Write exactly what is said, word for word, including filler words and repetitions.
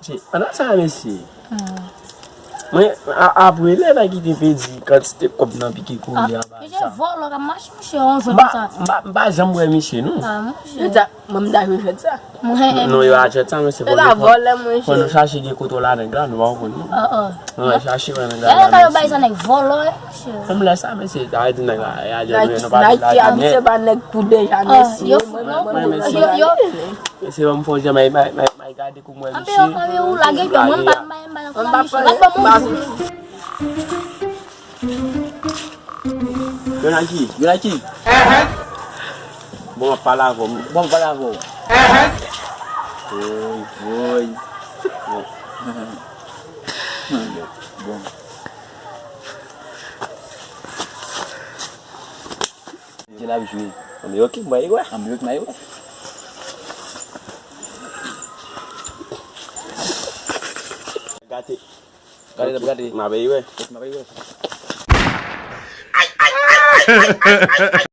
Pandan sa, mesye, mwen, a- apre lè nèg ki te pedi kantite kòb nan pike kolye anba misye sa. Vòlò k ap mache, misye, yon jwèt konsa. M pa- m pa janm wè misye, non. Ah, monchè. Mwen, m ta jwe jwèt sa. Non, yo a jwèt sa, mesye. Se ta vòlè, monchè. Fò nou chache gen kote la nèg la, nou pa konprann, non. Ah, ah. Nou chache wè nèg la. Yo bay sa nèg vòlò, eh, monchè. Menm lè sa, mesye, ta di nèg la, e a jwèt, nou pa di la, misye pa nèg kou deja, mesye. Yo, yo, yo. Mesye, ban m fè yon jan, may, may, may, may gade. Anbe yo, anbe yo, ou lage djòl, mwen m pa, m pa, m pa nan kòman misye. Lage ban mwen. Yon aki, yon aki. Bon, m ap pale avè w. Bon, m pale avè w. Woy, woy. Bon. Bon. Jè l ap jwe. Anbe yo ki bay wè. Anbe yo ki bay wè. Gate. Gate, gate. M a bay wè. M a bay wè.